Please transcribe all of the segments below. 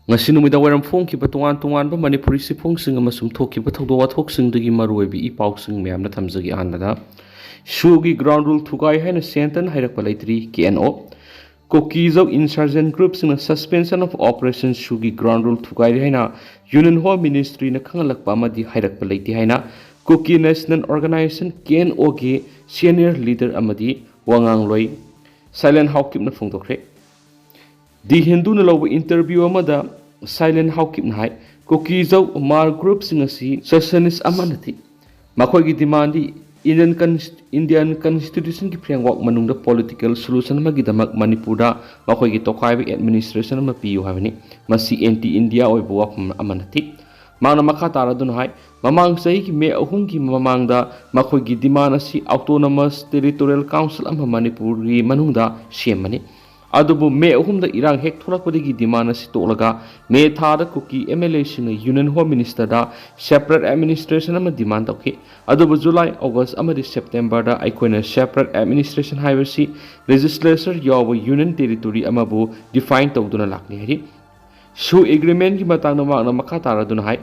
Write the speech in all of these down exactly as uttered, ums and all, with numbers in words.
ꯉꯁꯤ ꯅꯨꯃꯤꯗꯥꯡ ꯋꯥꯏꯔꯝ ꯐꯣꯡꯈꯤꯕ ꯇꯣꯉꯥꯟ ꯇꯣꯉꯥꯟꯕ ꯃꯅꯤꯄꯨꯔꯤ ꯆꯦꯐꯣꯡꯁꯤꯡ ꯑꯃꯁꯨꯡ ꯊꯣꯛꯈꯤꯕ ꯊꯧꯗꯣꯛ ꯋꯥꯊꯣꯛꯁꯤꯡꯗꯨꯒꯤ ꯃꯔꯨꯑꯣꯏꯕ ꯏ ꯄꯥꯎꯁꯤꯡ ꯃꯌꯥꯝꯅ ꯊꯝꯖꯒꯦ꯫ ꯑꯍꯥꯟꯕꯗ, ꯁꯨꯒꯤ ground rule ꯊꯨꯒꯥꯏ ꯍꯥꯏꯅ ꯁꯦꯟꯇꯔꯅ ꯍꯥꯏꯔꯛꯄ ꯂꯩꯇ꯭ꯔꯤ꯫ ꯀꯦ N O, ꯀꯨꯀꯤꯖꯧ insurgent groupꯁꯤꯡꯅ suspension of operation ꯁꯨꯒꯤ ground rule ꯊꯨꯒꯥꯏꯔꯦ ꯍꯥꯏꯅ Union Home Ministryꯅ ꯈꯪꯍꯜꯂꯛꯄ ꯑꯃꯗꯤ ꯍꯥꯏꯔꯛꯄ ꯂꯩꯇꯦ ꯍꯥꯏꯅ Kuki National Organisation, K N ꯑꯣꯒꯤ senior leader ꯑꯃꯗꯤ ꯋꯥꯉꯥꯡꯂꯣꯏ ꯁꯥꯏꯂꯦꯟ ꯍꯥꯎꯀꯤꯞꯅ ꯐꯣꯡꯗꯣꯛꯈ꯭ꯔꯦ꯫ ꯗꯤ ꯍꯤꯟꯗꯨꯅ ꯂꯧꯕ interview ꯑꯃꯗ ꯁꯥꯏꯂꯦꯟ ꯍꯥꯎꯀꯤꯞꯅ ꯍꯥꯏ, ꯀꯨꯀꯤꯖꯧ ꯃꯥꯔ groupꯁꯤꯡ ꯑꯁꯤ secessionist ꯑꯃ ꯅꯠꯇꯦ꯫ ꯃꯈꯣꯏꯒꯤ demandꯗꯤ Indian Cons-, Indian Constitutionꯒꯤ framework ꯃꯅꯨꯡꯗ political solution ꯑꯃꯒꯤꯗꯃꯛ ꯃꯅꯤꯄꯨꯔꯗ ꯃꯈꯣꯏꯒꯤ ꯇꯣꯈꯥꯏꯕ administration ꯑꯃ ꯄꯤꯌꯨ ꯍꯥꯏꯕꯅꯤ꯫ ꯃꯁꯤ anti India ꯑꯣꯏꯕ ꯋꯥꯐꯝ ꯑꯃ ꯅꯠꯇꯦ꯫ ꯃꯥꯅ ꯃꯈꯥ ꯇꯥꯔꯗꯨꯅ ꯍꯥꯏ, ꯃꯃꯥꯡ ꯆꯍꯤꯒꯤ ꯃꯦ ꯑꯍꯨꯝꯒꯤ ꯃꯃꯥꯡꯗ ꯃꯈꯣꯏꯒꯤ demand ꯑꯁꯤ autonomous territorial council ꯑꯃ ꯃꯅꯤꯄꯨꯔꯒꯤ ꯃꯅꯨꯡꯗ ꯁꯦꯝꯕꯅꯤ꯫ ꯑꯗꯨꯕꯨ ꯃꯦ ꯑꯍꯨꯝꯗ ꯏꯔꯥꯡ ꯍꯦꯛ ꯊꯣꯛꯂꯛꯄꯗꯒꯤ demand ꯑꯁꯤ ꯇꯣꯛꯂꯒ ꯃꯦ ꯊꯥꯗ ꯀꯨꯀꯤ ꯑꯦꯝ ꯑꯦꯜ ꯑꯦꯁꯤꯡꯅ Union Home Ministerꯗ separate administration ꯑꯃ demand ꯇꯧꯈꯤ꯫ ꯑꯗꯨꯕꯨ ꯖꯨꯂꯥꯏ, ꯑꯣꯒꯁ ꯑꯃꯗꯤ ꯁꯦꯞꯇꯦꯝꯕꯔꯗ ꯑꯩꯈꯣꯏꯅ separate administration ꯍꯥꯏꯕꯁꯤ legislature ꯌꯥꯎꯕ union territory ꯑꯃꯕꯨ define ꯇꯧꯗꯨꯅ ꯂꯥꯛꯂꯤ ꯍꯥꯏꯔꯤ꯫ ꯁꯨ agreementꯀꯤ ꯃꯇꯥꯡꯗ ꯃꯍꯥꯛꯅ ꯃꯈꯥ ꯇꯥꯔꯗꯨꯅ ꯍꯥꯏ,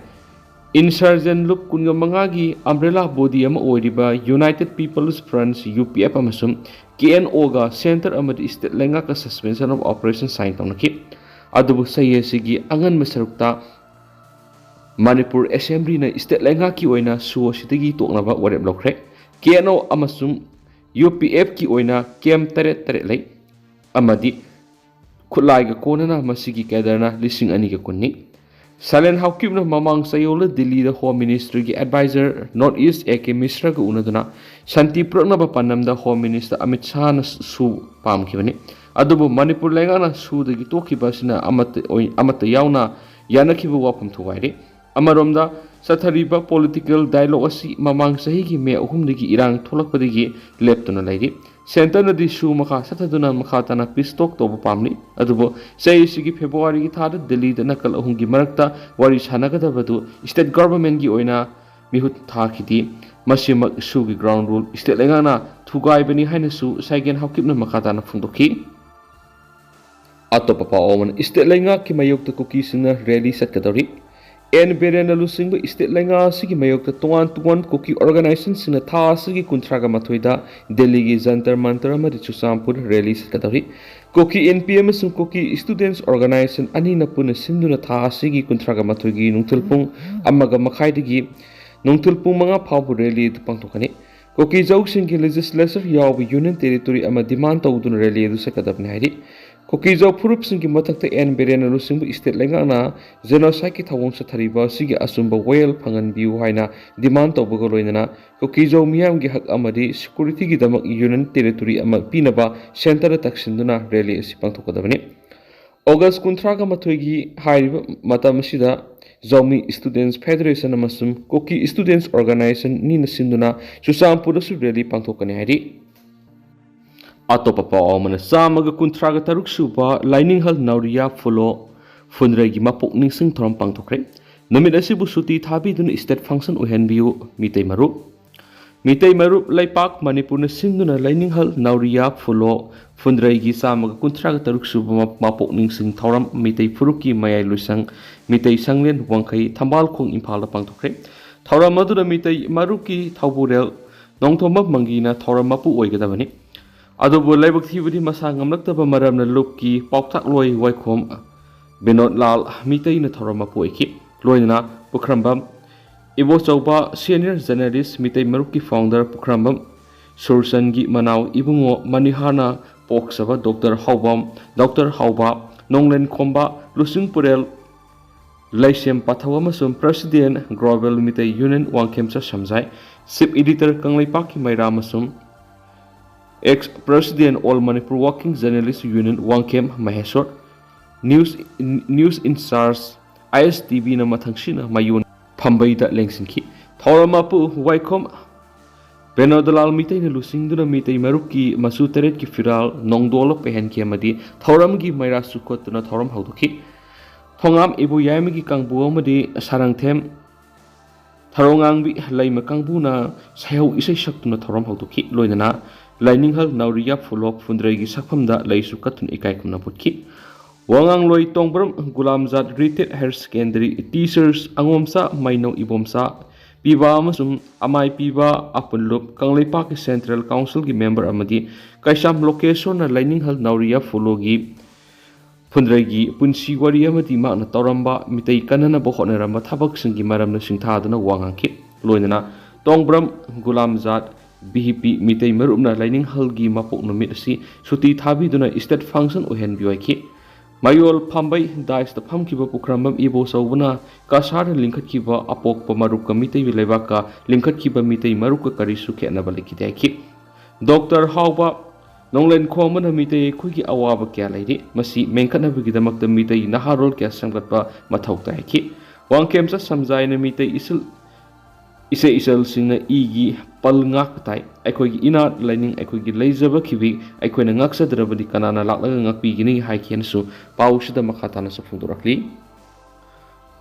insurgent ꯂꯨꯞ ꯀꯨꯟꯒ ꯃꯉꯥꯒꯤ umbrella body ꯑꯃ ꯑꯣꯏꯔꯤꯕ United People's Front, U P F, ꯑꯃꯁꯨꯡ ꯀꯦ ꯑꯦꯟ ꯑꯣꯒ centre ꯑꯃꯗꯤ state ꯂꯩꯉꯥꯛꯀ suspension of operation sign ꯇꯧꯅꯈꯤ꯫ ꯑꯗꯨꯕꯨ ꯆꯍꯤ ꯑꯁꯤꯒꯤ ꯑꯉꯟꯕ ꯁꯔꯨꯛꯇ ꯃꯅꯤꯄꯨꯔ assemblyꯅ state ꯂꯩꯉꯥꯛꯀꯤ ꯑꯣꯏꯅ ꯁꯨ ꯑꯁꯤꯗꯒꯤ ꯇꯣꯛꯅꯕ ꯋꯥꯔꯦꯞ ꯂꯧꯈ꯭ꯔꯦ꯫ ꯀꯦ ꯑꯦꯟ ꯑꯣ ꯑꯃꯁꯨꯡ ꯌꯨ ꯄꯤ ꯑꯦꯐꯀꯤ ꯑꯣꯏꯅ camp ꯇꯔꯦꯠ ꯇꯔꯦꯠ ꯂꯩ ꯑꯃꯗꯤ ꯈꯨꯠꯂꯥꯏꯒ ꯀꯣꯟꯅꯅ ꯃꯁꯤꯒꯤ cadreꯅ ꯂꯤꯁꯤꯡ ꯑꯅꯤꯒ ꯀꯨꯟꯅꯤ꯫ ꯁꯥꯏꯂꯦꯟ ꯍꯥꯎꯀꯤꯞꯅ ꯃꯃꯥꯡ ꯆꯌꯣꯜꯗ ꯗꯤꯜꯂꯤꯗ Home Ministerꯒꯤ adviser North East A K ꯃꯤꯁ꯭ꯔꯒ ꯎꯅꯗꯨꯅ ꯁꯥꯟꯇꯤ ꯄꯨꯔꯛꯅꯕ ꯄꯥꯟꯗꯝꯗ Home Minister ꯑꯃꯤꯠ ꯁꯥꯍꯅ ꯁꯨ ꯄꯥꯝꯈꯤꯕꯅꯤ꯫ ꯑꯗꯨꯕꯨ ꯃꯅꯤꯄꯨꯔ ꯂꯩꯉꯥꯛꯅ ꯁꯨꯗꯒꯤ ꯇꯣꯛꯈꯤꯕ ꯑꯁꯤꯅ ꯑꯃꯠꯇ ꯑꯣꯏ-, ꯑꯃꯠꯇ ꯌꯥꯎꯅ ꯌꯥꯅꯈꯤꯕ ꯋꯥꯐꯝ ꯊꯨꯒꯥꯏꯔꯦ꯫ ꯑꯃꯔꯣꯝꯗ, ꯆꯠꯊꯔꯤꯕ political dialogue ꯑꯁꯤ ꯃꯃꯥꯡ ꯆꯍꯤꯒꯤ ꯃꯦ ꯑꯍꯨꯝꯗꯒꯤ ꯏꯔꯥꯡ ꯊꯣꯛꯂꯛꯄꯗꯒꯤ ꯂꯦꯞꯇꯨꯅ ꯂꯩꯔꯤ꯫ ꯁꯦꯟꯇꯔꯅꯗꯤ ꯁꯨ ꯃꯈꯥ ꯆꯠꯊꯗꯨꯅ ꯃꯈꯥ ꯇꯥꯅ peace talk ꯇꯧꯕ ꯄꯥꯝꯂꯤ꯫ ꯑꯗꯨꯕꯨ ꯆꯍꯤꯁꯤꯒꯤ ꯐꯦꯕ꯭ꯔꯨꯋꯥꯔꯤꯒꯤ ꯊꯥꯗ ꯗꯤꯜꯂꯤꯗ ꯅꯥꯀꯜ ꯑꯍꯨꯝꯒꯤ ꯃꯔꯛꯇ ꯋꯥꯔꯤ ꯁꯥꯟꯅꯒꯗꯕꯗꯨ state governmentꯀꯤ ꯑꯣꯏꯅ ꯃꯤꯍꯨꯠ ꯊꯥꯈꯤꯗꯦ꯫ ꯃꯁꯤꯃꯛ ꯁꯨꯒꯤ ground rule state ꯂꯩꯉꯥꯛꯅ ꯊꯨꯒꯥꯏꯕꯅꯤ ꯍꯥꯏꯅꯁꯨ ꯁꯥꯏꯂꯦꯟ ꯍꯥꯎꯀꯤꯞꯅ ꯃꯈꯥ ꯇꯥꯅ ꯐꯣꯡꯗꯣꯛꯈꯤ꯫ ꯑꯇꯣꯞꯄ ꯄꯥꯎ ꯑꯃꯅ, ꯏꯁꯇꯦꯠ ꯂꯩꯉꯥꯛꯀꯤ ꯃꯥꯌꯣꯛꯇ ꯀꯨꯀꯤꯁꯤꯡꯅ ꯔꯦꯂꯤ ꯆꯠꯀꯗꯧꯔꯤ꯫ ꯑꯦꯟ ꯕꯤꯔꯦꯟꯅ ꯂꯨꯆꯤꯡꯕ ꯏꯁꯇꯦꯠ ꯂꯩꯉꯥꯛ ꯑꯁꯤꯒꯤ ꯃꯥꯌꯣꯛꯇ ꯇꯣꯉꯥꯟ ꯇꯣꯉꯥꯟꯕ ꯀꯨꯀꯤ ꯑꯣꯔꯒꯅꯥꯏꯖꯦꯁꯟꯁꯤꯡꯅ ꯊꯥ ꯑꯁꯤꯒꯤ ꯀꯨꯟꯊ꯭ꯔꯥꯒ ꯃꯥꯊꯣꯏꯗ ꯗꯦꯜꯂꯤꯒꯤ ꯖꯟꯇꯔ ꯃꯟꯇꯔ ꯑꯃꯗꯤ ꯆꯨꯔꯆꯥꯟꯄꯨꯔ ꯔꯦꯂꯤ ꯆꯠꯀꯗꯧꯔꯤ꯫ ꯀꯨꯀꯤ ꯑꯦꯟ ꯄꯤ ꯑꯃꯁꯨꯡ ꯀꯨꯀꯤ ꯏꯁꯇꯨꯗꯦꯟꯠꯁ ꯑꯣꯔꯒꯅꯥꯏꯖꯦꯁꯟ ꯑꯅꯤꯅ ꯄꯨꯟꯅ ꯁꯤꯟꯗꯨꯅ ꯊꯥ ꯑꯁꯤꯒꯤ ꯀꯨꯟꯊ꯭ꯔꯥꯒ ꯃꯥꯊꯣꯏꯒꯤ ꯅꯨꯡꯊꯤꯜ ꯄꯨꯡ ꯑꯃꯒ ꯃꯈꯥꯏꯗꯒꯤ ꯅꯨꯡꯊꯤꯜ ꯄꯨꯡ ꯃꯉꯥ ꯐꯥꯎꯕ ꯔꯦꯂꯤ ꯑꯗꯨ ꯄꯥꯡꯊꯣꯛꯀꯅꯤ꯫ ꯀꯨꯀꯤꯖꯧꯁꯤꯡꯒꯤ ꯂꯦꯖꯤꯁꯂꯦꯆꯔ ꯌꯥꯎꯕ ꯌꯨꯅꯤꯌꯟ ꯇꯦꯔꯤꯇꯣꯔꯤ ꯑꯃ ꯗꯤꯃꯥꯟ ꯇꯧꯗꯨꯅ ꯔꯦꯂꯤ ꯑꯗꯨ ꯆꯠꯀꯗꯕꯅꯤ ꯍꯥꯏꯔꯤ꯫ ꯀꯨꯀꯤꯖꯧ ꯐꯨꯔꯨꯞꯁꯤꯡꯒꯤ ꯃꯊꯛꯇ ꯑꯦꯟ ꯕꯤꯔꯦꯟꯅ ꯂꯨꯆꯤꯡꯕ ꯏꯁꯇꯦꯠ ꯂꯩꯉꯥꯛꯅ ꯖꯦꯅꯣꯁꯥꯏꯗꯀꯤ ꯊꯧꯑꯣꯡ ꯆꯠꯊꯔꯤꯕ ꯑꯁꯤꯒꯤ ꯑꯆꯨꯝꯕ ꯋꯥꯌꯦꯜ ꯐꯪꯍꯟꯕꯤꯌꯨ ꯍꯥꯏꯅ ꯗꯤꯃꯥꯟ ꯇꯧꯕꯒ ꯂꯣꯏꯅꯅ ꯀꯨꯀꯤꯖꯧ ꯃꯤꯌꯥꯝꯒꯤ ꯍꯛ ꯑꯃꯗꯤ ꯁꯦꯀ꯭ꯌꯨꯔꯤꯇꯤꯒꯤꯗꯃꯛ ꯌꯨꯅꯤꯌꯟ ꯇꯦꯔꯤꯇꯣꯔꯤ ꯑꯃ ꯄꯤꯅꯕ ꯁꯦꯟꯇꯔꯗ ꯇꯛꯁꯤꯟꯗꯨꯅ ꯔꯦꯂꯤ ꯑꯁꯤ ꯄꯥꯡꯊꯣꯛꯀꯗꯕꯅꯤ꯫ ꯑꯣꯒꯁ ꯀꯨꯟꯊ꯭ꯔꯥꯒ ꯃꯥꯊꯣꯏꯒꯤ ꯍꯥꯏꯔꯤꯕ ꯃꯇꯝ ꯑꯁꯤꯗ ꯖꯧꯃꯤ ꯏꯁꯇꯨꯗꯦꯟꯠꯁ ꯐꯦꯗꯔꯦꯁꯟ ꯑꯃꯁꯨꯡ ꯀꯨꯀꯤ ꯏꯁꯇꯨꯗꯦꯟꯠꯁ ꯑꯣꯔꯒꯅꯥꯏꯖꯦꯁꯟ ꯑꯅꯤꯅ ꯁꯤꯟꯗꯨꯅ ꯆꯨꯔꯆꯥꯟꯄꯨꯔꯗꯁꯨ ꯔꯦꯂꯤ ꯄꯥꯡꯊꯣꯛꯀꯅꯤ ꯍꯥꯏꯔꯤ꯫ ꯑꯇꯣꯞꯄ ꯄꯥꯎ ꯑꯃꯅ, ꯆꯥꯝꯃꯒ ꯀꯨꯟꯊ꯭ꯔꯥꯒ ꯇꯔꯨꯛ ꯁꯨꯕ ꯂꯥꯏꯅꯤꯡꯍꯜ ꯅꯥꯎꯔꯤꯌꯥ ꯐꯨꯂꯣ ꯐꯨꯟꯗ꯭ꯔꯩꯒꯤ ꯃꯄꯣꯛ ꯅꯤꯡꯁꯤꯡ ꯊꯧꯔꯝ ꯄꯥꯡꯊꯣꯛꯈ꯭ꯔꯦ꯫ ꯅꯨꯃꯤꯠ ꯑꯁꯤꯕꯨ ꯁꯨꯇꯤ ꯊꯥꯕꯤꯗꯨꯅ ꯏꯁꯇꯦꯠ ꯐꯪꯁꯟ ꯑꯣꯏꯍꯟꯕꯤꯌꯨ, ꯃꯤꯇꯩ ꯃꯔꯨꯞ꯫ ꯃꯤꯇꯩ ꯃꯔꯨꯞ ꯂꯩꯄꯥꯛ ꯃꯅꯤꯄꯨꯔꯅ ꯁꯤꯟꯗꯨꯅ ꯂꯥꯏꯅꯤꯡꯍꯜ ꯅꯥꯎꯔꯤꯌꯥ ꯐꯨꯂꯣ ꯐꯨꯟꯗ꯭ꯔꯩꯒꯤ ꯆꯥꯝꯃꯒ ꯀꯨꯟꯊ꯭ꯔꯥꯒ ꯇꯔꯨꯛ ꯁꯨꯕ ꯃ-, ꯃꯄꯣꯛ ꯅꯤꯡꯁꯤꯡ ꯊꯧꯔꯝ ꯃꯤꯇꯩ ꯐꯨꯔꯨꯞꯀꯤ ꯃꯌꯥꯏ ꯂꯣꯏꯁꯪ, ꯃꯤꯇꯩ ꯁꯪꯂꯦꯟ ꯋꯥꯡꯈꯩ, ꯊꯝꯕꯥꯜ ꯈꯣꯡ, ꯏꯝꯐꯥꯜꯗ ꯄꯥꯡꯊꯣꯛꯈ꯭ꯔꯦ꯫ ꯊꯧꯔꯝ ꯑꯗꯨꯗ ꯃꯤꯇꯩ ꯃꯔꯨꯞꯀꯤ ꯊꯧꯕꯨꯔꯦꯜ ꯅꯣꯡꯊꯣꯝꯕꯝ ꯃꯪꯒꯤꯅ ꯊꯧꯔꯝ ꯃꯄꯨ ꯑꯣꯏꯒꯗꯕꯅꯤ꯫ ꯑꯗꯨꯕꯨ ꯂꯥꯏꯕꯛ ꯊꯤꯕꯗꯤ ꯃꯁꯥ ꯉꯝꯂꯛꯇꯕ ꯃꯔꯝꯅ ꯂꯨꯞꯀꯤ ꯄꯥꯎꯇꯥꯛꯂꯣꯏ ꯋꯥꯏꯈꯣꯝ ꯕꯤꯅꯣꯗ ꯂꯥꯜ ꯃꯤꯇꯩꯅ ꯊꯧꯔꯝ ꯃꯄꯨ ꯑꯣꯏꯈꯤ꯫ ꯂꯣꯏꯅꯅ ꯄꯨꯈ꯭ꯔꯝꯕꯝ ꯏꯕꯣꯆꯧꯕ, ꯁꯦꯅꯤꯌꯔ ꯖꯔꯅꯦꯂꯤꯁ, ꯃꯤꯇꯩ ꯃꯔꯨꯞꯀꯤ ꯐꯥꯎꯟꯗꯔ ꯄꯨꯈ꯭ꯔꯝꯕꯝ ꯁꯨꯔꯆꯟꯒꯤ ꯃꯅꯥꯎ ꯏꯕꯨꯡꯉꯣ ꯃꯅꯤꯍꯥꯔꯅ ꯄꯣꯛꯆꯕ ꯗꯣꯛꯇꯔ ꯍꯥꯎꯕꯝ, ꯗꯣꯛꯇꯔ ꯍꯥꯎꯕ, ꯅꯣꯡꯂꯦꯟ ꯈꯣꯝꯕ, ꯂꯨꯆꯤꯡ ꯄꯨꯔꯦꯜ ꯂꯩꯁꯦꯝ ꯄꯥꯊꯧ ꯑꯃꯁꯨꯡ president global Meitei union Wangkhemcha Samjai, chief editor ꯀꯪꯂꯩꯄꯥꯛꯀꯤ ꯃꯩꯔꯥ ꯑꯃꯁꯨꯡ ex president all Manipur working journalists union Wangkhem Mahesor, news, news incharge I S T ꯚꯤꯅ ꯃꯊꯪꯁꯤꯠꯅ ꯃꯌꯣꯟ ꯐꯝꯕꯩꯗ ꯂꯦꯡꯁꯤꯟꯈꯤ꯫ ꯊꯧꯔꯝ ꯃꯄꯨ ꯋꯥꯏꯈꯣꯝ ꯕꯦꯅꯣꯗꯂꯥꯜ ꯃꯤꯇꯩꯅ ꯂꯨꯆꯤꯡꯗꯨꯅ ꯃꯤꯇꯩ ꯃꯔꯨꯞꯀꯤ ꯃꯆꯨ ꯇꯔꯦꯠꯀꯤ ꯐꯤꯔꯥꯜ ꯅꯣꯡꯗꯣꯜꯂ ꯄꯩꯍꯟꯈꯤ ꯑꯃꯗꯤ ꯊꯧꯔꯝꯒꯤ ꯃꯩꯔꯥ ꯆꯨꯈꯠꯇꯨꯅ ꯊꯧꯔꯝ ꯍꯧꯗꯣꯛꯈꯤ꯫ ꯊꯣꯉꯥꯝ ꯏꯕꯨ ꯌꯥꯏꯃꯒꯤ ꯀꯥꯡꯕꯨ ꯑꯃꯗꯤ ꯁꯥꯔꯪꯊꯦꯝ ꯊꯔꯣꯉꯥꯡꯕꯤ ꯂꯩꯃ ꯀꯥꯡꯕꯨꯅ ꯁꯩꯍꯧ ꯏꯁꯩ ꯁꯛꯇꯨꯅ ꯊꯧꯔꯝ ꯍꯧꯗꯣꯛꯈꯤ꯫ ꯂꯣꯏꯅꯅ ꯂꯥꯏꯅꯤꯡꯍꯜ ꯅꯥꯎꯔꯤꯌꯥ ꯐꯨꯂꯣꯞ ꯐꯨꯟꯗ꯭ꯔꯩꯒꯤ ꯁꯛꯐꯝꯗ ꯂꯩꯁꯨ ꯀꯠꯇꯨꯅ ꯏꯀꯥꯏ ꯈꯨꯝꯅꯕ ꯎꯠꯈꯤ꯫ ꯋꯥꯉꯥꯡꯂꯣꯏ ꯇꯣꯡꯕ꯭ꯔꯝ ꯒꯨꯂꯥꯝꯖꯥꯠ, retired higher secondary teachers, ꯑꯉꯣꯝꯆꯥ, ꯃꯩꯅꯧ, Ibomcha, ꯄꯤꯕ ꯑꯃꯁꯨꯡ ꯑꯃꯥꯏ ꯄꯤꯕ ꯑꯄꯨꯟꯂꯨꯞ, ꯀꯪꯂꯩꯄꯥꯛꯀꯤ Central Councilꯒꯤ member ꯑꯃꯗꯤ ꯀꯩꯁꯥꯝ ꯂꯣꯀꯦꯁꯣꯔꯅ ꯂꯥꯏꯅꯤꯡꯍꯜ ꯅꯥꯎꯔꯤꯌꯥ ꯐꯨꯂꯣꯒꯤ ꯐꯨꯟꯗ꯭ꯔꯩꯒꯤ ꯄꯨꯟꯁꯤ ꯋꯥꯔꯤ ꯑꯃꯗꯤ ꯃꯍꯥꯛꯅ ꯇꯧꯔꯝꯕ ꯃꯤꯇꯩ ꯀꯟꯅꯅꯕ ꯍꯣꯠꯅꯔꯝꯕ ꯊꯕꯛꯁꯤꯡꯒꯤ ꯃꯔꯝꯗ ꯁꯤꯡꯊꯥꯗꯨꯅ ꯋꯥ ꯉꯥꯡꯈꯤ꯫ ꯂꯣꯏꯅꯅ ꯇꯣꯡꯕ꯭ꯔꯝ ꯒꯨꯂꯥꯝꯖꯥꯠ, ꯚꯤ ꯄꯤ ꯃꯤꯇꯩ ꯃꯔꯨꯞꯅ ꯂꯥꯏꯅꯤꯡꯍꯜꯒꯤ ꯃꯄꯣꯛ ꯅꯨꯃꯤꯠ ꯑꯁꯤ ꯁꯨꯇꯤ ꯊꯥꯕꯤꯗꯨꯅ state function ꯑꯣꯏꯍꯟꯕꯤꯌꯨ ꯍꯥꯏꯈꯤ꯫ ꯃꯌꯣꯜ ꯐꯝꯕꯩ ꯗꯥꯏꯁꯇ ꯐꯝꯈꯤꯕ ꯄꯨꯈ꯭ꯔꯝꯕꯝ ꯏꯕꯣꯆꯧꯕꯅ ꯀꯁꯥꯔꯗ ꯂꯤꯡꯈꯠꯈꯤꯕ ꯑꯄꯣꯛꯄ ꯃꯔꯨꯞꯀ ꯃꯤꯇꯩ ꯂꯩꯕꯥꯛꯀ ꯂꯤꯡꯈꯠꯈꯤꯕ ꯃꯤꯇꯩ ꯃꯔꯨꯞꯀ ꯀꯔꯤꯁꯨ ꯈꯦꯠꯅꯕ ꯂꯩꯈꯤꯗꯦ ꯍꯥꯏꯈꯤ꯫ ꯗꯣꯛꯇꯔ ꯍꯥꯎꯕ ꯅꯣꯡꯂꯦꯟ ꯈꯣꯝꯕꯅ ꯃꯤꯇꯩ ꯑꯩꯈꯣꯏꯒꯤ ꯑꯋꯥꯕ ꯀꯌꯥ ꯂꯩꯔꯤ, ꯃꯁꯤ ꯃꯦꯟꯈꯠꯅꯕꯒꯤꯗꯃꯛꯇ ꯃꯤꯇꯩ ꯅꯍꯥꯔꯣꯜ ꯀꯌꯥ ꯁꯦꯝꯒꯠꯄ ꯃꯊꯧ ꯇꯥꯏ ꯍꯥꯏꯈꯤ꯫ ꯋꯥꯡꯈꯦꯝꯆꯠ ꯁꯝꯖꯥꯏꯅ ꯃꯤꯇꯩ ꯏꯁꯤꯜ ꯏꯆꯦ ꯏꯆꯜꯁꯤꯡꯅ ꯏꯒꯤ ꯄꯜ ꯉꯥꯛꯄ ꯇꯥꯏ꯫ ꯑꯩꯈꯣꯏꯒꯤ ꯏꯅꯥꯠ ꯂꯥꯏꯅꯤꯡ, ꯑꯩꯈꯣꯏꯒꯤ ꯂꯩꯖꯕ ꯈꯤꯕꯤ ꯑꯩꯈꯣꯏꯅ ꯉꯥꯛꯆꯗ꯭ꯔꯕꯗꯤ ꯀꯅꯥꯅ ꯂꯥꯛꯂꯒ ꯉꯥꯛꯄꯤꯒꯅꯤ ꯍꯥꯏꯈꯤꯅꯁꯨ ꯄꯥꯎꯁꯤꯗ ꯃꯈꯥ ꯇꯥꯅꯁꯨ ꯐꯣꯡꯗꯣꯔꯛꯂꯤ꯫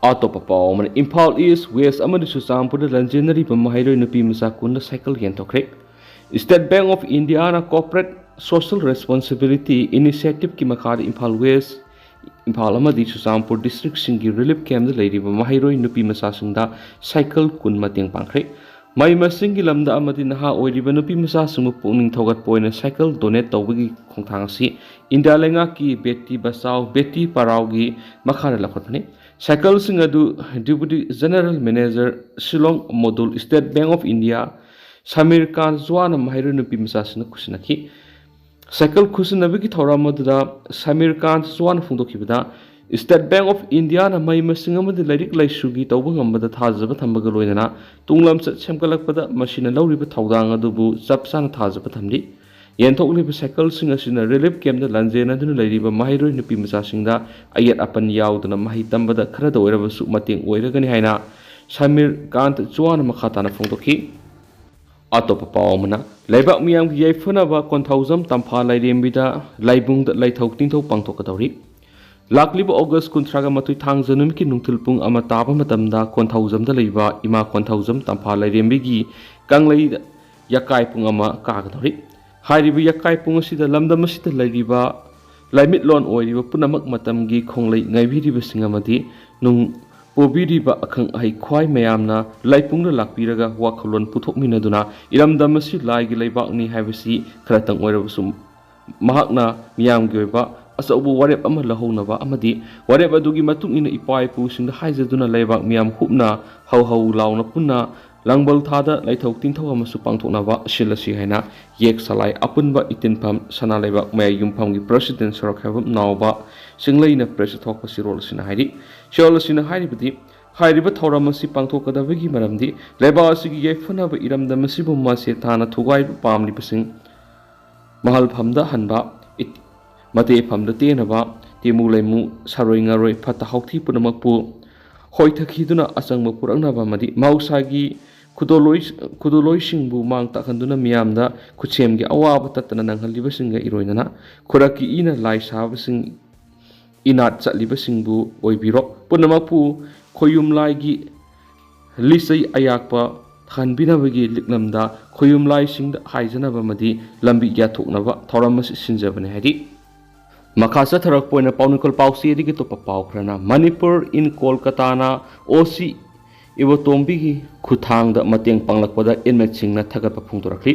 ꯑꯇꯣꯞꯄ ꯄꯥꯎ ꯑꯃꯅ, ꯏꯝꯐꯥꯜ ꯏꯁ, ꯋꯦꯁ ꯑꯃꯗꯤ ꯆꯨꯔꯆꯥꯟꯄꯨꯔꯗ ꯂꯟꯖꯦꯟꯅꯔꯤꯕ ꯃꯍꯩꯔꯣꯏ ꯅꯨꯄꯤ ꯃꯆꯥ ꯀꯨꯟꯅ ꯁꯥꯏꯀꯜ ꯌꯦꯟꯊꯣꯛꯈ꯭ꯔꯦ꯫ State Bank of Indiaꯅ Corporate Social Responsibility Initiativeꯀꯤ ꯃꯈꯥꯗ ꯏꯝꯐꯥꯜ ꯋꯦꯁ, ꯏꯝꯐꯥꯜ ꯑꯃꯗꯤ ꯆꯨꯔꯆꯥꯟꯄꯨꯔ districtꯁꯤꯡꯒꯤ relief campꯗ ꯂꯩꯔꯤꯕ ꯃꯍꯩꯔꯣꯏ ꯅꯨꯄꯤ ꯃꯆꯥꯁꯤꯡꯗ ꯁꯥꯏꯀꯜ ꯀꯨꯟ ꯃꯇꯦꯡ ꯄꯥꯡꯈ꯭ꯔꯦ꯫ ꯃꯍꯩ ꯃꯁꯤꯡꯒꯤ ꯂꯝꯗ ꯑꯃꯗꯤ ꯅꯍꯥ ꯑꯣꯏꯔꯤꯕ ꯅꯨꯄꯤ ꯃꯆꯥꯁꯤꯡꯕꯨ ꯄꯨꯛꯅꯤꯡ ꯊꯧꯒꯠꯄ ꯑꯣꯏꯅ ꯁꯥꯏꯀꯜ donate ꯇꯧꯕꯒꯤ ꯈꯣꯡꯊꯥꯡ ꯑꯁꯤ ꯏꯟꯗꯤꯌꯥ ꯂꯩꯉꯥꯛꯀꯤ ꯕꯦꯇꯤ ꯕꯆꯥꯎ ꯕꯦꯇꯤ ꯄꯔꯥꯎꯒꯤ ꯃꯈꯥꯗ ꯂꯧꯈꯠꯄꯅꯤ꯫ ꯁꯥꯏꯀꯜꯁꯤꯡ ꯑꯗꯨ Deputy General Manager, Shillong Module, State Bank of India, Samir ꯀꯥꯟ ꯖ꯭ꯋꯥꯅ ꯃꯍꯩꯔꯣꯏ ꯅꯨꯄꯤ ꯃꯆꯥꯁꯤꯡꯅ ꯈꯨꯠꯁꯤꯟꯅꯈꯤ꯫ ꯁꯥꯏꯀꯜ ꯈꯨꯠꯁꯤꯟꯅꯕꯒꯤ ꯊꯧꯔꯝ ꯑꯗꯨꯗ ꯁꯃꯤꯔ ꯀꯥꯟ ꯖ꯭ꯋꯥꯅ ꯐꯣꯡꯗꯣꯛꯈꯤꯕꯗ, State Bank of Indiaꯅ ꯃꯍꯩ ꯃꯁꯤꯡ ꯑꯃꯗꯤ ꯂꯥꯏꯔꯤꯛ ꯂꯥꯏꯁꯨꯒꯤ ꯇꯧꯕ ꯉꯝꯕꯗ ꯊꯥꯖꯕ ꯊꯝꯕꯒ ꯂꯣꯏꯅꯅ ꯇꯨꯡ ꯂꯝꯆꯠ ꯁꯦꯝꯒꯠꯂꯛꯄꯗ ꯃꯁꯤꯅ ꯂꯧꯔꯤꯕ ꯊꯧꯗꯥꯡ ꯑꯗꯨꯕꯨ ꯆꯞ ꯆꯥꯅ ꯊꯥꯖꯕ ꯊꯝꯂꯤ꯫ ꯌꯦꯟꯊꯣꯛꯂꯤꯕ ꯁꯥꯏꯀꯜꯁꯤꯡ ꯑꯁꯤꯅ relief campꯗ ꯂꯟꯖꯦꯟꯅꯗꯨꯅ ꯂꯩꯔꯤꯕ ꯃꯍꯩꯔꯣꯏ ꯅꯨꯄꯤ ꯃꯆꯥꯁꯤꯡꯗ ꯑꯌꯦꯠ ꯑꯄꯟ ꯌꯥꯎꯗꯅ ꯃꯍꯩ ꯇꯝꯕꯗ ꯈꯔꯗ ꯑꯣꯏꯔꯕꯁꯨ ꯃꯇꯦꯡ ꯑꯣꯏꯔꯒꯅꯤ ꯍꯥꯏꯅ ꯁꯃꯤꯔ ꯀꯥꯟꯇ ꯆꯨꯋꯥꯅ ꯃꯈꯥ ꯇꯥꯅ ꯐꯣꯡꯗꯣꯛꯈꯤ꯫ ꯑꯇꯣꯞꯄ ꯄꯥꯎ ꯑꯃꯅ, ꯂꯩꯕꯥꯛ ꯃꯤꯌꯥꯝꯒꯤ ꯌꯥꯏꯐꯅꯕ ꯀꯣꯟꯊꯧꯖꯝ ꯇꯝꯐꯥ ꯂꯥꯏꯔꯦꯝꯕꯤꯗ ꯂꯥꯏꯕꯨꯡꯗ ꯂꯥꯏꯊꯧ ꯇꯤꯟꯊꯧ ꯄꯥꯡꯊꯣꯛꯀꯗꯧꯔꯤ꯫ ꯂꯥꯛꯂꯤꯕ ꯑꯣꯒꯁ ꯀꯨꯟꯊ꯭ꯔꯥꯒ ꯃꯥꯊꯣꯏ ꯊꯥꯡꯖ ꯅꯨꯃꯤꯠꯀꯤ ꯅꯨꯡꯊꯤꯜ ꯄꯨꯡ ꯑꯃ ꯇꯥꯕ ꯃꯇꯝꯗ ꯀꯣꯟꯊꯧꯖꯝꯗ ꯂꯩꯕ ꯏꯃꯥ ꯀꯣꯟꯊꯧꯖꯝ ꯇꯝꯐꯥ ꯂꯥꯏꯔꯦꯝꯕꯤꯒꯤ ꯀꯪꯂꯩꯗ ꯌꯥꯀꯥꯏ ꯄꯨꯡ ꯑꯃ ꯀꯥꯒꯗꯧꯔꯤ꯫ ꯍꯥꯏꯔꯤꯕ ꯌꯥꯀꯥꯏ ꯄꯨꯡ ꯑꯁꯤꯗ ꯂꯝꯗꯝ ꯑꯁꯤꯗ ꯂꯩꯔꯤꯕ ꯂꯥꯏꯃꯤꯠꯂꯣꯟ ꯑꯣꯏꯔꯤꯕ ꯄꯨꯝꯅꯃꯛ ꯃꯇꯝꯒꯤ ꯈꯣꯡꯂꯩ ꯉꯥꯏꯕꯤꯔꯤꯕꯁꯤꯡ ꯑꯃꯗꯤ ꯅꯨꯡ ꯄꯨꯕꯤꯔꯤꯕ ꯑꯈꯪ ꯑꯍꯩ ꯈ꯭ꯋꯥꯏ ꯃꯌꯥꯝꯅ ꯂꯥꯏꯄꯨꯡꯗ ꯂꯥꯛꯄꯤꯔꯒ ꯋꯥꯈꯜꯂꯣꯟ ꯄꯨꯊꯣꯛꯃꯤꯟꯅꯗꯨꯅ ꯏꯔꯝꯗꯝ ꯑꯁꯤ ꯂꯥꯏꯒꯤ ꯂꯩꯕꯥꯛꯅꯤ ꯍꯥꯏꯕꯁꯤ ꯈꯔꯇꯪ ꯑꯣꯏꯔꯕꯁꯨ ꯃꯍꯥꯛꯅ ꯃꯤꯌꯥꯝꯒꯤ ꯑꯣꯏꯕ ꯑꯆꯧꯕ ꯋꯥꯔꯦꯞ ꯑꯃ ꯂꯧꯍꯧꯅꯕ ꯑꯃꯗꯤ ꯋꯥꯔꯦꯞ ꯑꯗꯨꯒꯤ ꯃꯇꯨꯡ ꯏꯟꯅ ꯏꯄꯥ ꯏꯄꯨꯁꯤꯡꯗ ꯍꯥꯏꯖꯗꯨꯅ ꯂꯩꯕꯥꯛ ꯃꯤꯌꯥꯝ ꯍꯨꯞꯅ ꯍꯧ ꯍꯧ ꯂꯥꯎꯅ ꯄꯨꯟꯅ ꯂꯥꯡꯕꯜ ꯊꯥꯗ ꯂꯥꯏꯊꯧ ꯇꯤꯟꯊꯧ ꯑꯃꯁꯨ ꯄꯥꯡꯊꯣꯛꯅꯕ ꯁꯤꯜꯂꯁꯤ ꯍꯥꯏꯅ ꯌꯦꯛ ꯁꯂꯥꯏ ꯑꯄꯨꯟꯕ ꯏꯇꯤꯟꯐꯝ ꯁꯅꯥ ꯂꯩꯕꯥꯛ ꯃꯌꯥꯏ ꯌꯨꯝꯐꯝꯒꯤ ꯄ꯭ꯔꯁꯤꯗꯦꯟ ꯁꯣꯔꯣꯛꯈꯥꯏꯕꯝ ꯅꯥꯎꯕ ꯆꯤꯡꯂꯩꯅ ꯄ꯭ꯔꯦꯁꯇ ꯊꯣꯛꯄ ꯆꯦꯔꯣꯜ ꯑꯁꯤꯅ ꯍꯥꯏꯔꯤ꯫ ꯆꯦꯔꯣꯜ ꯑꯁꯤꯅ ꯍꯥꯏꯔꯤꯕꯗꯤ, ꯍꯥꯏꯔꯤꯕ ꯊꯧꯔꯝ ꯑꯁꯤ ꯄꯥꯡꯊꯣꯛꯀꯗꯕꯒꯤ ꯃꯔꯝꯗꯤ ꯂꯩꯕꯥꯛ ꯑꯁꯤꯒꯤ ꯌꯥꯏꯐꯅꯕ ꯏꯔꯝꯗꯝ ꯑꯁꯤꯕꯨ ꯃꯁꯦ ꯊꯥꯅ ꯊꯨꯒꯥꯏꯕ ꯄꯥꯝꯂꯤꯕꯁꯤꯡ ꯃꯍꯜꯐꯝꯗ ꯍꯟꯕ, ꯏꯠ-, ꯃꯇꯦꯐꯝꯗ ꯇꯦꯟꯅꯕ, ꯇꯦꯃꯨ ꯂꯩꯃꯨ, ꯁꯥꯔꯣꯏ ꯉꯥꯔꯣꯏ, ꯐꯠꯇ ꯍꯥꯎꯊꯤ ꯄꯨꯝꯅꯃꯛꯄꯨ ꯍꯣꯏꯊꯈꯤꯗꯨꯅ ꯑꯆꯪꯕ ꯄꯨꯔꯛꯅꯕ ꯑꯃꯗꯤ ꯃꯍꯧꯁꯥꯒꯤ ꯈꯨꯗꯣꯜꯂꯣꯏ-, ꯈꯨꯗꯣꯜꯂꯣꯏꯁꯤꯡꯕꯨ ꯃꯥꯡ ꯇꯥꯛꯍꯟꯗꯨꯅ ꯃꯤꯌꯥꯝꯗ ꯈꯨꯠꯁꯦꯝꯒꯤ ꯑꯋꯥꯕ ꯇꯠꯇꯅ ꯅꯪꯍꯜꯂꯤꯕꯁꯤꯡꯒ ꯏꯔꯣꯏꯅꯅ ꯈꯨꯔꯛꯀꯤ ꯏꯅ ꯂꯥꯏ ꯁꯥꯕꯁꯤꯡ ꯏꯅꯥꯠ ꯆꯠꯂꯤꯕꯁꯤꯡꯕꯨ ꯑꯣꯏꯕꯤꯔꯣ꯫ ꯄꯨꯝꯅꯃꯛꯄꯨ ꯈꯣꯌꯨꯝ ꯂꯥꯏꯒꯤ ꯂꯤꯆꯩ ꯑꯌꯥꯛꯄ ꯊꯥꯍꯟꯕꯤꯅꯕꯒꯤ ꯂꯤꯛꯂꯝꯗ ꯈꯣꯌꯨꯝ ꯂꯥꯏꯁꯤꯡꯗ ꯍꯥꯏꯖꯅꯕ ꯑꯃꯗꯤ ꯂꯝꯕꯤ ꯌꯥꯊꯣꯛꯅꯕ ꯊꯧꯔꯝ ꯑꯁꯤ ꯁꯤꯟꯖꯕꯅꯤ ꯍꯥꯏꯔꯤ꯫ ꯃꯈꯥ ꯆꯠꯊꯔꯛꯄ ꯑꯣꯏꯅ ꯄꯥꯎꯅꯤꯡꯈꯣꯜ ꯄꯥꯎꯆꯦꯗꯒꯤ ꯑꯇꯣꯞꯄ ꯄꯥꯎ ꯈꯔꯅ, ꯃꯅꯤꯄꯨꯔ ꯏꯟ ꯀꯣꯜꯀꯇꯥꯅ ꯑꯣ ꯁꯤ ꯏꯕꯣꯇꯣꯝꯕꯤꯒꯤ ꯈꯨꯠꯊꯥꯡꯗ ꯃꯇꯦꯡ ꯄꯥꯡꯂꯛꯄꯗ ꯏꯟꯃꯦꯠꯁꯤꯡꯅ ꯊꯥꯒꯠꯄ ꯐꯣꯡꯗꯣꯔꯛꯂꯤ꯫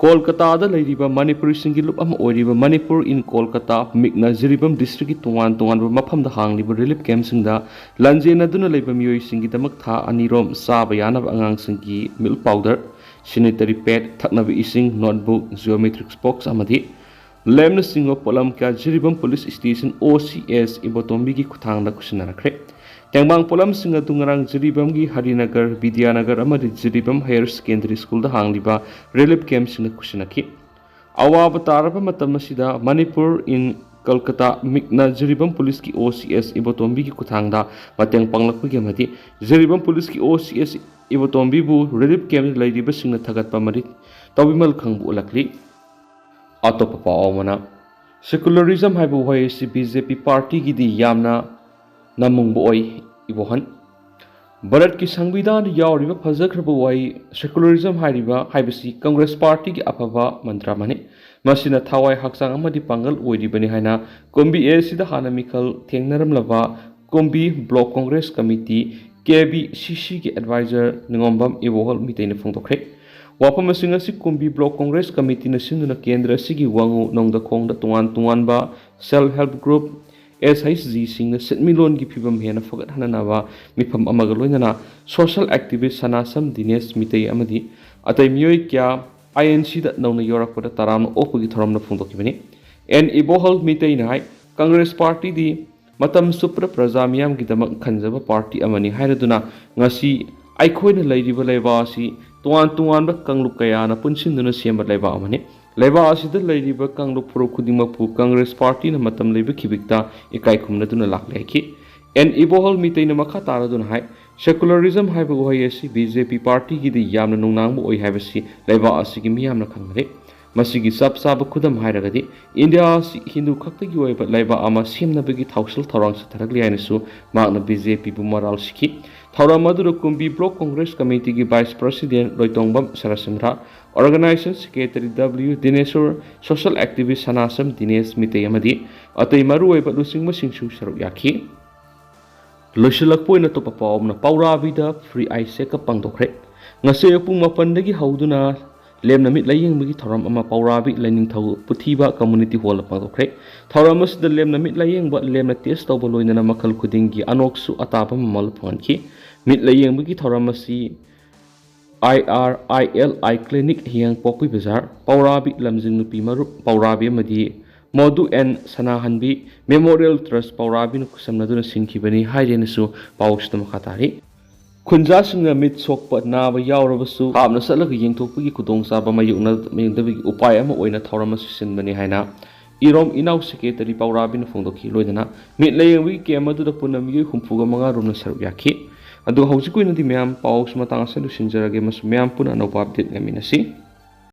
ꯀꯣꯜꯀꯇꯥꯗ ꯂꯩꯔꯤꯕ ꯃꯅꯤꯄꯨꯔꯤꯁꯤꯡꯒꯤ ꯂꯨꯞ ꯑꯃ ꯑꯣꯏꯔꯤꯕ ꯃꯅꯤꯄꯨꯔ ꯏꯟ ꯀꯣꯜꯀꯇꯥ ꯃꯤꯛꯅ ꯖꯤꯔꯤꯕꯥꯝ ꯗꯤꯁꯇ꯭ꯔꯤꯛꯀꯤ ꯇꯣꯉꯥꯟ ꯇꯣꯉꯥꯟꯕ ꯃꯐꯝꯗ ꯍꯥꯡꯂꯤꯕ ꯔꯤꯂꯤꯐ ꯀꯦꯝꯞꯁꯤꯡꯗ ꯂꯥꯟꯖꯦꯟꯅꯗꯨꯅ ꯂꯩꯕ ꯃꯤꯑꯣꯏꯁꯤꯡꯒꯤꯗꯃꯛ ꯊꯥ ꯑꯅꯤꯔꯣꯝ ꯆꯥꯕ ꯌꯥꯅꯕ ꯑꯉꯥꯡꯁꯤꯡꯒꯤ ꯃꯤꯜꯛ ꯄꯥꯎꯗꯔ, ꯁꯦꯅꯤꯇꯔꯤ ꯄꯦꯗ, ꯊꯛꯅꯕ ꯏꯁꯤꯡ, ꯅꯣꯠꯕꯨꯛ, ꯖꯤꯑꯣꯃꯦꯇ꯭ꯔꯤꯛ ꯕꯣꯛꯁ ꯑꯃꯗꯤ ꯂꯦꯝꯅꯆꯤꯡꯕ ꯄꯣꯠꯂꯝ ꯀꯌꯥ ꯖꯤꯔꯤꯕꯥꯝ ꯄꯨꯂꯤꯁ ꯁ꯭ꯇꯦꯁꯟ ꯑꯣ ꯁꯤ ꯑꯦꯁ ꯏꯕꯣꯇꯣꯝꯕꯤꯒꯤ ꯈꯨꯠꯊꯥꯡꯗ ꯈꯨꯠꯁꯤꯟꯅꯔꯛꯈ꯭ꯔꯦ꯫ ꯇꯦꯡꯕꯥꯡ ꯄꯣꯠꯂꯝꯁꯤꯡ ꯑꯗꯨ ꯉꯔꯥꯡ ꯖꯤꯔꯤꯕꯥꯝꯒꯤ ꯍꯔꯤꯅꯒꯔ, ꯕꯤꯗ꯭ꯌꯥꯅꯒꯔ ꯑꯃꯗꯤ ꯖꯤꯔꯤꯕꯥꯝ ꯍꯥꯌꯔ ꯁꯦꯀꯦꯟꯗꯔꯤ ꯁ꯭ꯀꯨꯜꯗ ꯍꯥꯡꯂꯤꯕ ꯔꯤꯂꯤꯐ ꯀꯦꯝꯞꯁꯤꯡꯗ ꯈꯨꯠꯁꯤꯟꯅꯈꯤ꯫ ꯑꯋꯥꯕ ꯇꯥꯔꯕ ꯃꯇꯝ ꯑꯁꯤꯗ ꯃꯅꯤꯄꯨꯔ ꯏꯟ ꯀꯜꯀꯇꯥ ꯃꯤꯛꯅ ꯖꯤꯔꯤꯕꯥꯝ ꯄꯨꯂꯤꯁꯀꯤ ꯑꯣ ꯁꯤ ꯑꯦꯁ ꯏꯕꯣꯇꯣꯝꯕꯤꯒꯤ ꯈꯨꯠꯊꯥꯡꯗ ꯃꯇꯦꯡ ꯄꯥꯡꯂꯛꯄꯒꯤ ꯑꯃꯗꯤ ꯖꯤꯔꯤꯕꯥꯝ ꯄꯨꯂꯤꯁꯀꯤ ꯑꯣ ꯁꯤ ꯑꯦꯁ ꯏꯕꯣꯇꯣꯝꯕꯤꯕꯨ ꯔꯤꯂꯤꯐ ꯀꯦꯝꯞꯇ ꯂꯩꯔꯤꯕꯁꯤꯡꯅ ꯊꯥꯒꯠꯄ ꯃꯔꯤ ꯇꯧꯕꯤꯃꯜ ꯈꯪꯕ ꯎꯠꯂꯛꯂꯤ꯫ ꯑꯇꯣꯞꯄ ꯄꯥꯎ ꯑꯃꯅ, ꯁꯦꯀꯨꯂꯔꯤꯖꯝ ꯍꯥꯏꯕ ꯋꯥꯍꯩ ꯑꯁꯤ ꯕꯤ ꯖꯦ ꯄꯤ ꯄꯥꯔꯇꯤꯒꯤꯗꯤ ꯌꯥꯝꯅ ꯅꯃꯨꯡꯕ ꯑꯣꯏ꯫ ꯏꯕꯣꯍꯟ, ꯚꯥꯔꯠꯀꯤ ꯁꯪꯕꯤꯙꯥꯟꯗ ꯌꯥꯎꯔꯤꯕ ꯐꯖꯈ꯭ꯔꯕ ꯋꯥꯍꯩ ꯁꯦꯀꯨꯂꯔꯤꯖꯝ ꯍꯥꯏꯔꯤꯕ ꯍꯥꯏꯕꯁꯤ ꯀꯪꯒ꯭ꯔꯦꯁ ꯄꯥꯔꯇꯤꯒꯤ ꯑꯐꯕ ꯃꯟꯇ꯭ꯔ ꯑꯃꯅꯤ꯫ ꯃꯁꯤꯅ ꯊꯋꯥꯏ ꯍꯛꯆꯥꯡ ꯑꯃꯗꯤ ꯄꯥꯡꯒꯜ ꯑꯣꯏꯔꯤꯕꯅꯤ ꯍꯥꯏꯅ ꯀꯨꯝꯕꯤ ꯑꯦ ꯑꯁꯤꯗ ꯍꯥꯟꯅ ꯃꯤꯈꯜ ꯊꯦꯡꯅꯔꯝꯂꯕ ꯀꯨꯝꯕꯤ Block Congress Committee, K B C C ꯒꯤ advisor ꯅꯤꯉꯣꯝꯕꯝ ꯏꯕꯣꯍꯜ ꯃꯤꯇꯩꯅ ꯐꯣꯡꯗꯣꯛꯈ꯭ꯔꯦ꯫ ꯋꯥꯐꯝꯁꯤꯡ ꯑꯁꯤ ꯀꯨꯝꯕꯤ Block Congress Committee ꯅ ꯁꯤꯟꯗꯨꯅ ꯀꯦꯟꯗ꯭ꯔ ꯑꯁꯤꯒꯤ ꯋꯥꯉꯨ ꯅꯣꯡꯗꯈꯣꯡꯗ ꯇꯣꯉꯥꯟ ꯇꯣꯉꯥꯟꯕ Self Help Group, S H G ꯁꯤꯡꯅ ꯁꯦꯟꯃꯤꯠꯂꯣꯟꯒꯤ ꯐꯤꯕꯝ ꯍꯦꯟꯅ ꯐꯒꯠꯍꯟꯅꯅꯕ ꯃꯤꯐꯝ ꯑꯃꯒ ꯂꯣꯏꯅꯅ social activist ꯁꯅꯥꯁꯝ ꯗꯤꯅꯦꯁ ꯃꯤꯇꯩ ꯑꯃꯗꯤ ꯑꯇꯩ ꯃꯤꯑꯣꯏ ꯀꯌꯥ I N C ꯗ ꯅꯧꯅ ꯌꯧꯔꯛꯄꯗ ꯇꯔꯥꯝꯅ ꯑꯣꯛꯄꯒꯤ ꯊꯧꯔꯝꯗ ꯐꯣꯡꯗꯣꯛꯈꯤꯕꯅꯤ꯫ ꯑꯦꯟ ꯏꯕꯣꯍꯜ ꯃꯤꯇꯩꯅ ꯍꯥꯏ, ꯀꯪꯒ꯭ꯔꯦꯁ ꯄꯥꯔꯇꯤꯗꯤ ꯃꯇꯝ ꯆꯨꯞꯄꯗ ꯄ꯭ꯔꯖꯥ ꯃꯤꯌꯥꯝꯒꯤꯗꯃꯛ ꯈꯟꯖꯕ ꯄꯥꯔꯇꯤ ꯑꯃꯅꯤ ꯍꯥꯏꯔꯗꯨꯅ ꯉꯁꯤ ꯑꯩꯈꯣꯏꯅ ꯂꯩꯔꯤꯕ ꯂꯩꯕꯥꯛ ꯑꯁꯤ ꯇꯣꯉꯥꯟ ꯇꯣꯉꯥꯟꯕ ꯀꯥꯡꯂꯨꯞ ꯀꯌꯥꯅ ꯄꯨꯟꯁꯤꯟꯗꯨꯅ ꯁꯦꯝꯕ ꯂꯩꯕꯥꯛ ꯑꯃꯅꯤ꯫ ꯂꯩꯕꯥꯛ ꯑꯁꯤꯗ ꯂꯩꯔꯤꯕ ꯀꯥꯡꯂꯨꯞ ꯐꯨꯔꯨꯞ ꯈꯨꯗꯤꯡꯃꯛꯄꯨ ꯀꯪꯒ꯭ꯔꯦꯁ ꯄꯥꯔꯇꯤꯅ ꯃꯇꯝ ꯂꯩꯕ ꯈꯤꯕꯤꯛꯇ ꯏꯀꯥꯏ ꯈꯨꯝꯅꯗꯨꯅ ꯂꯥꯛꯂꯦ ꯍꯥꯏꯈꯤ꯫ ꯑꯦꯟ ꯏꯕꯣꯍꯜ ꯃꯤꯇꯩꯅ ꯃꯈꯥ ꯇꯥꯔꯗꯨꯅ ꯍꯥꯏ, secularism ꯍꯥꯏꯕ ꯋꯥꯍꯩ ꯑꯁꯤ B J P ꯄꯥꯔꯇꯤꯒꯤꯗꯤ ꯌꯥꯝꯅ ꯅꯨꯡꯅꯥꯡꯕ ꯑꯣꯏ ꯍꯥꯏꯕꯁꯤ ꯂꯩꯕꯥꯛ ꯑꯁꯤꯒꯤ ꯃꯤꯌꯥꯝꯅ ꯈꯪꯅꯔꯦ꯫ ꯃꯁꯤꯒꯤ ꯆꯞ ꯆꯥꯕ ꯈꯨꯗꯝ ꯍꯥꯏꯔꯒꯗꯤ, ꯏꯟꯗꯤꯌꯥ ꯑꯁꯤ ꯍꯤꯟꯗꯨ ꯈꯛꯇꯒꯤ ꯑꯣꯏꯕ ꯂꯩꯕꯥꯛ ꯑꯃ ꯁꯦꯝꯅꯕꯒꯤ ꯊꯧꯁꯤꯜ ꯊꯧꯔꯥꯡ ꯆꯠꯊꯔꯛꯂꯤ ꯍꯥꯏꯅꯁꯨ ꯃꯍꯥꯛꯅ B J P ꯕꯨ ꯃꯔꯥꯜ ꯁꯤꯈꯤ꯫ ꯊꯧꯔꯝ ꯑꯗꯨꯗ ꯀꯨꯝꯕꯤ Block Congress Committee ꯒꯤ Vice President ꯂꯣꯏꯇꯣꯡꯕꯝ Saratchandra, Organization Secretary W ꯗꯤꯅꯦꯁꯣꯔ, social activist ꯁꯅꯥꯁꯝ ꯗꯤꯅꯦꯁ ꯃꯤꯇꯩ ꯑꯃꯗꯤ ꯑꯇꯩ ꯃꯔꯨꯑꯣꯏꯕ ꯂꯨꯆꯤꯡꯕꯁꯤꯡꯁꯨ ꯁꯔꯨꯛ ꯌꯥꯈꯤ꯫ ꯂꯣꯏꯁꯤꯜꯂꯛꯄ ꯑꯣꯏꯅ ꯑꯇꯣꯞꯄ ꯄꯥꯎ ꯑꯃꯅ, ꯄꯥꯎꯔꯥꯕꯤꯗ free eye checkup ꯄꯥꯡꯊꯣꯛꯈ꯭ꯔꯦ꯫ ꯉꯁꯤ ꯑꯌꯨꯛ ꯄꯨꯡ ꯃꯥꯄꯟꯗꯒꯤ ꯍꯧꯗꯨꯅ ꯂꯦꯝꯅ ꯃꯤꯠ ꯂꯥꯌꯦꯡꯕꯒꯤ ꯊꯧꯔꯝ ꯑꯃ ꯄꯥꯎꯔꯥꯕꯤ ꯂꯥꯏꯅꯤꯡꯊꯧ ꯄꯨꯊꯤꯕ community hall ꯗ ꯄꯥꯡꯊꯣꯛꯈ꯭ꯔꯦ꯫ ꯊꯧꯔꯝ ꯑꯁꯤꯗ ꯂꯦꯝꯅ ꯃꯤꯠ ꯂꯥꯌꯦꯡꯕ, ꯂꯦꯝꯅ test ꯇꯧꯕ, ꯂꯣꯏꯅꯅ ꯃꯈꯜ ꯈꯨꯗꯤꯡꯒꯤ ꯑꯅꯣꯛꯁꯨ ꯑꯇꯥꯕ ꯃꯃꯜ ꯐꯪꯍꯟꯈꯤ꯫ ꯃꯤꯠ ꯂꯥꯌꯦꯡꯕꯒꯤ ꯊꯧꯔꯝ ꯑꯁꯤ I R I L I clinic, ꯍꯤꯌꯥꯡ ꯄꯣꯛꯄꯤ ꯕꯖꯥꯔ, ꯄꯥꯎꯔꯥꯕꯤ ꯂꯝꯖꯤꯡ ꯅꯨꯄꯤ ꯃꯔꯨꯞ ꯄꯥꯎꯔꯥꯕꯤ ꯑꯃꯗꯤ ꯃꯣꯗꯨ ꯑꯦꯟ ꯁꯅꯥꯍꯟꯕꯤ Memorial Trust ꯄꯥꯎꯔꯥꯕꯤꯅ ꯈꯨꯠꯁꯝꯅꯗꯨꯅ ꯁꯤꯟꯈꯤꯕꯅꯤ ꯍꯥꯏꯔꯦꯅꯁꯨ ꯄꯥꯎꯁꯤꯗ ꯃꯈꯥ ꯇꯥꯔꯤ꯫ ꯈꯨꯟꯖꯥꯁꯤꯡꯅ ꯃꯤꯠ ꯁꯣꯛꯄ ꯅꯥꯕ ꯌꯥꯎꯔꯕꯁꯨ ꯍꯥꯞꯅ ꯆꯠꯂꯒ ꯌꯦꯡꯊꯣꯛꯄꯒꯤ ꯈꯨꯗꯣꯡꯆꯥꯕ ꯃꯥꯌꯣꯛꯅ-, ꯃꯥꯌꯣꯛꯅꯗꯕꯒꯤ ꯎꯄꯥꯏ ꯑꯃ ꯑꯣꯏꯅ ꯊꯧꯔꯝ ꯑꯁꯤ ꯁꯤꯟꯕꯅꯤ ꯍꯥꯏꯅ ꯏꯔꯣꯝ ꯏꯅꯥꯎ Secretary ꯄꯥꯎꯔꯥꯕꯤꯅ ꯐꯣꯡꯗꯣꯛꯈꯤ꯫ ꯂꯣꯏꯅꯅ ꯃꯤꯠ ꯂꯥꯌꯦꯡꯕꯒꯤ camp ꯑꯗꯨꯗ ꯄꯨꯟꯅ ꯃꯤꯑꯣꯏ ꯍꯨꯝꯐꯨꯒ ꯃꯉꯥ ꯔꯣꯝꯅ ꯁꯔꯨꯛ ꯌꯥꯈꯤ꯫ ꯑꯗꯨꯒ ꯍꯧꯖꯤꯛꯀꯤ ꯑꯣꯏꯅꯗꯤ ꯃꯌꯥꯝ ꯄꯥꯎꯁꯤ ꯃꯇꯥꯡ ꯑꯁꯤꯗ ꯂꯣꯏꯁꯤꯟꯖꯔꯒꯦ꯫ ꯃꯁꯤ ꯃꯌꯥꯝ ꯄꯨꯟꯅ ꯑꯅꯧꯕ update ꯉꯥꯏꯃꯤꯟꯅꯁꯤ꯫